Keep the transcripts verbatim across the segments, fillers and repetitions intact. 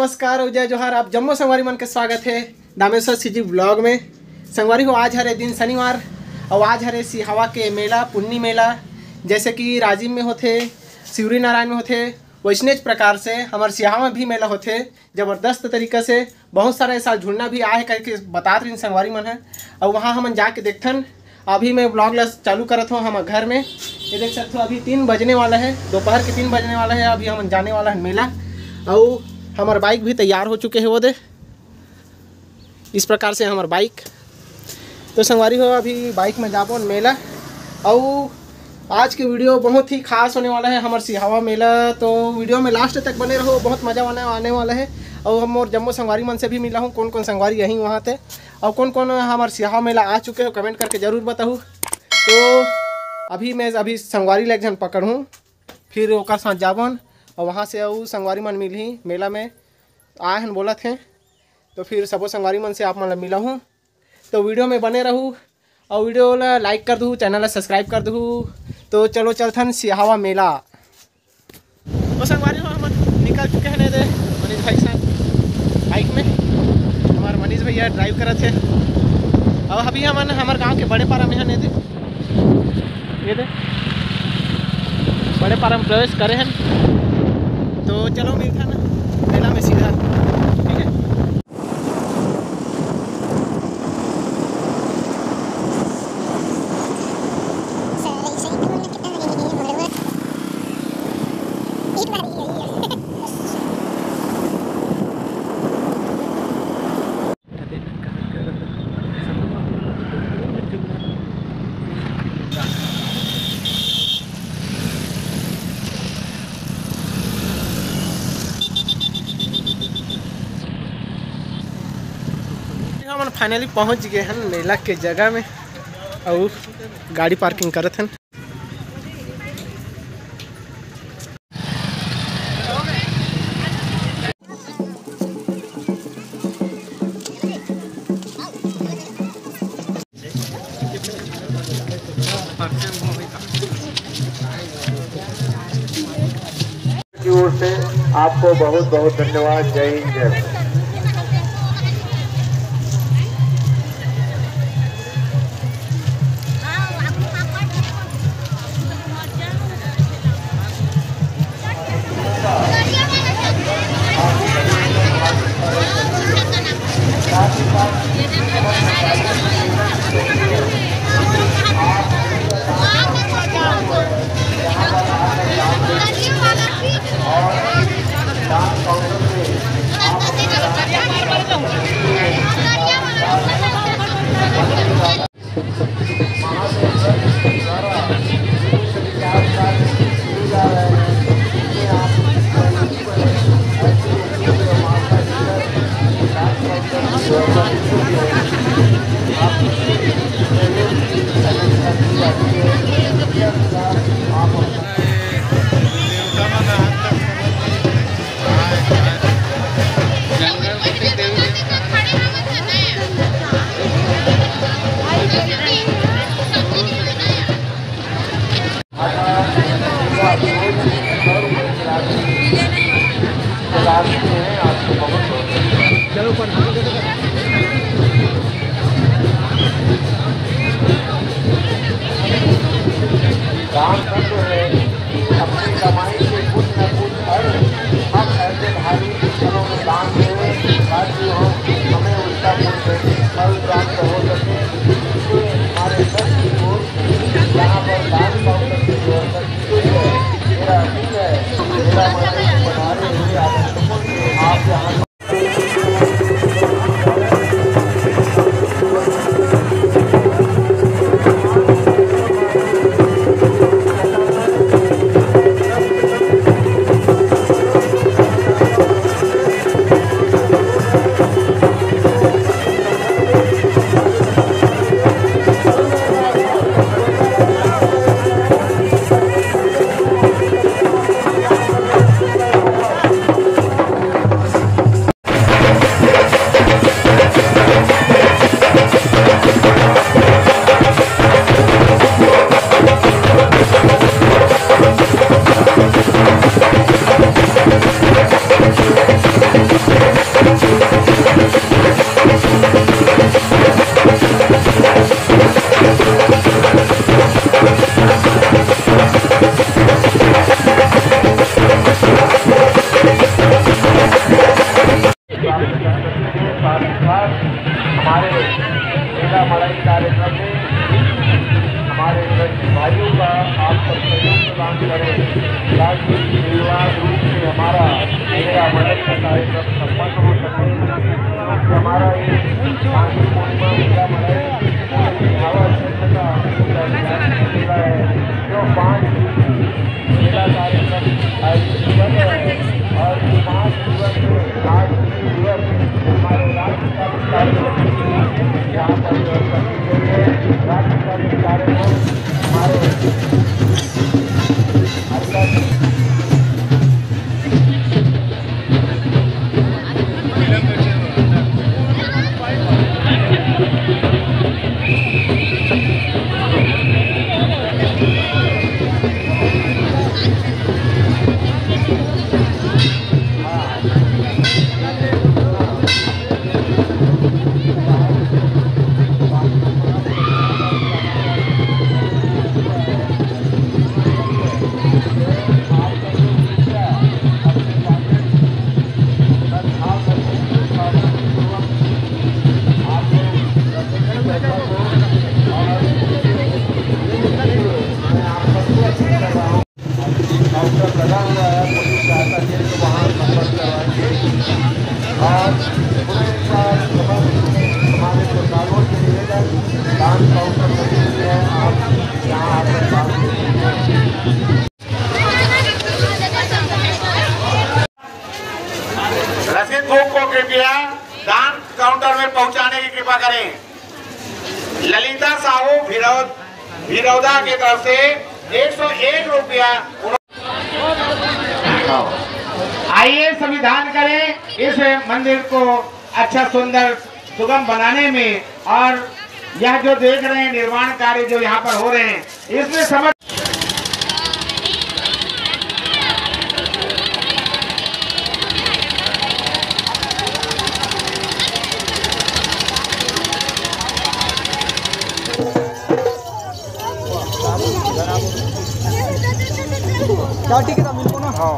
नमस्कार अउ जय जोहार, आप जम्मो संगवारी मन के स्वागत हे दामेश्वर सीजी ब्लॉग में। संगवारी हो, आज हरे दिन शनिवार अउ आज हरे सिहावा के मेला, पुन्नी मेला, जैसे कि राजिम में होथे, शिवरी नारायण में होथे, वैसनेच प्रकार से हमर सिहावा में भी मेला होथे। जबरदस्त तरीका से बहुत सारा ए साल झुलना भी आए हे करके बतात रहिन संगवारी मन ह। अउ वहाँ हमन जाके देखथन। अभी मैं ब्लॉग ला चालू करत हूँ हमर घर में। ये देख सकते हो, अभी तीन बजने वाला है, दोपहर के तीन बजने वाला है। अभी हमन जाने वाला है मेला। अउ हमर बाइक भी तैयार हो चुके हैं, वो दे, इस प्रकार से हमर बाइक। तो संगवारी हो, अभी बाइक में जाबो मेला। अउ आज के वीडियो बहुत ही खास होने वाला है, हमर सिहावा मेला। तो वीडियो में लास्ट तक बने रहो, बहुत मजा आने आने वाला है। अउ हम और जम्मो संगवारी मन से भी मिला हूँ, कौन कौन संगवारी यहीं वहाँ थे, अउ कौन कौन हमर सिहावा मेला आ चुके हो, कमेंट करके जरूर बताहू। तो अभी मैं अभी संगवारी ले एक झन पकड़हूँ, फिर ओकर साथ जाबन अउ वहाँ से अउ संगवारी मन मिलही मेला में, आए हन बोलत हैं। तो फिर सबो संगवारी मन से आप मन ला मिलाहूँ। तो वीडियो में बने रहू अउ वीडियो ला लाइक कर दू, चैनल ला सब्सक्राइब कर दू। तो चलो चलथन सिहावा मेला। तो संगवारी हो, हम निकल चुके हैं ने दे मनीष भाई के साथ बाइक में। हमारे मनीष भैया ड्राइव करत हे। अब अभी हमन हमर गांव के बड़े पारा में है ने दे, ये दे बड़े पारा में प्रवेश करे हैं। तो चलो मिलथन मेला में सीधा, ठीक है। हमन फाइनली पहुंच गए हन मेला के जगह में, अउ गाड़ी पार्किंग करत हन। की ओर से आपको बहुत बहुत धन्यवाद। जय हिंद, जय भारत। दान तत्व है, अपनी कमाई से कुछ न कुछ हर हम ऐसे धार्मिक स्थलों में दान दें, ताकि हम, हमें उसका पुण्य फल प्राप्त हो सके। इसलिए हमारे सभी को यहाँ पर दान काउंटर की व्यवस्था की गई है। मेरा अपील है, मेरा मन है कि पधारे हुए आगंतुकों से आप यहाँ मेला मड़ई कार्यक्रम में हमारे सभी भाइयों का आप सब सहयोग प्रदान करें, ताकि निर्विवाद रूप से हमारा मेला मड़ई का कार्यक्रम संपन्न हो सके। क्योंकि हमारा ये माघी पूर्णिमा मेला मड़ई पूरे बिहावर क्षेत्र का मेला है, जो पाँच दिन मेला कार्यक्रम आयोजित किया गया है और ये पाँच दिवस में आज दिवस हमारे राज्य का कार्यक्रम यहाँ पर जो है, राज्य का कार्यक्रम हमारे काउंटर लगा हुआ है, पुलिस सहायता केंद्र वहाँ संपर्क करवाएंगे। और पुलिस का समस्त हमारे श्रद्धालुओं से निवेदन, डांस काउंटर लगी हुई है, आप यहाँ आकर डांस कर सकते हैं। रसीद बुक को कृपया डांस काउंटर में पहुंचाने की कृपा करें। ललिता साहू भिरौद भिरौदा की तरफ से एक सौ एक रुपया। आइए, संविधान करें इस मंदिर को अच्छा, सुंदर, सुगम बनाने में, और यह जो देख रहे हैं निर्माण कार्य जो यहाँ पर हो रहे हैं, इसमें समझ क्या ठीक है, मिलको ना। हाँ।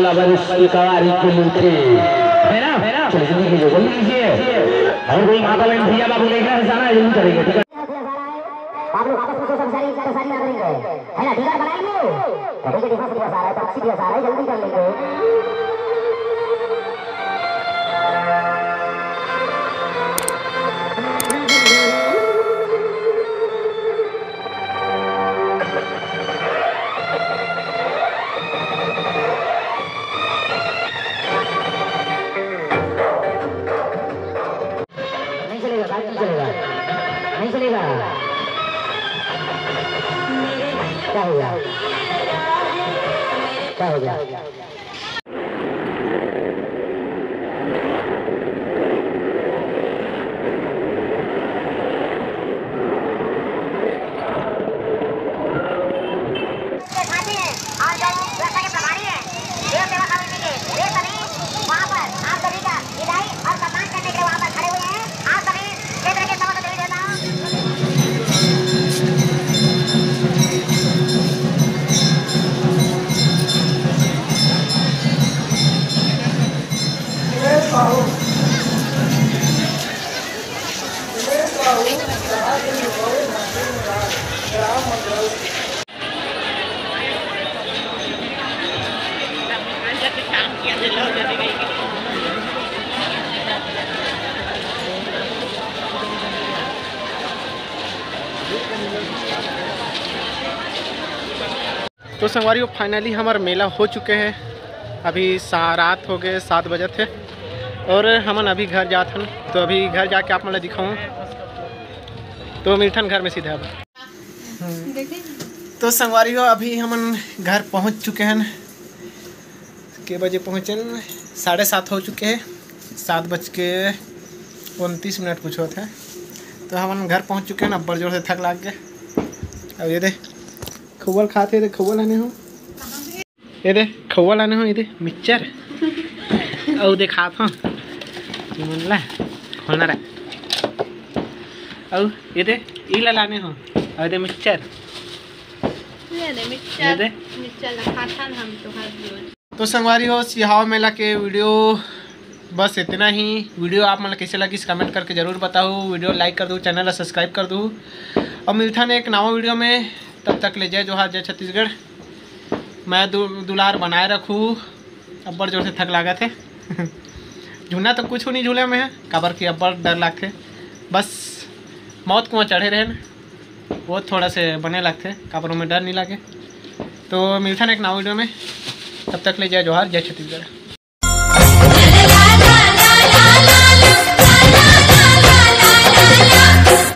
अबर इस कवारी को लूटे, है ना? चलो, जल्दी कीजिए, जल्दी कीजिए। और कोई माता बहन, भैया बाबू देख रहे हैं, जाना है, जल्दी चलेंगे, ठीक है? आप लोग आपस में सोशल डिस्टेंसिंग, परेशानी ना करेंगे, है ना? टीका बनाएंगे। तो ठीक है, डिफेंस दिया जा रहा है, पक्षी दिया जा रहा है, जल्दी कर लेंगे। नहीं चलेगा, बाइक नहीं चलेगा, नहीं चलेगा। क्या हो गया? क्या हो गया? के साथी हैं और जो व्यवस्था के प्रभारी हैं, देव सेवा समिति के, वे सभी वहाँ पर आप सभी का विदाई और सम्मान करने के लिए वहाँ पर खड़े हुए हैं। आप सभी क्षेत्र के समस्त देवी देवताओं तो संगवारी हो, finally हमर मेला हो चुके हे। अभी सा-, रात हो गए, सात बजत हे और हमन अभी घर जात हन। तो अभी घर जाके आप मन ला दिखाऊँ, तो मिलथन घर में सीधा अब। तो संगवारी हो, अभी हमन घर पहुँच चुके हन। के बजे पहुँचन? साढ़े सात हो चुके हे, सात बज के उनतीस मिनट कुछ होत हे। तो हमन घर पहुँच चुके हन, अब्बड़ जोर से थक लाग गे। अब ये दे, खउवा ल खात हे, ये दे खउवा लाने हो, ये दे खउवा लाने हो, ये दे मिक्सचर, अउ दे खात हो तुमन ला, खोलना रहा, अउ ये दे, ई ला लाने हो, अउ ये दे मिक्सचर, ये दे मिक्सचर, ये दे। मिक्सचर ला खाथन हम तो हर रोज। तो संगवारी हो, सिहावा मेला के वीडियो बस इतना ही। वीडियो आप मन ला कइसे लगिस, comment करके जरूर बताहू। वीडियो like कर दू, channel ला subscribe कर दू, और मिलथन एक नवा वीडियो में। तब तक ले जय जोहार, जय छत्तीसगढ़। मैं दु-, दुलार बनाए रखू। अब्बड़ जोर से थक लागत हे। झूलना तो कुछ नहीं झूले में हे, काबर कि अब्बड़ डर लागथे। बस मौत कुआं चढ़े रहे ना, वो थोड़ा से बने लागथे, काबर में डर नहीं लागे। तो मिलथन एक नवा वीडियो में, तब तक ले जय जोहार, जय छत्तीसगढ़।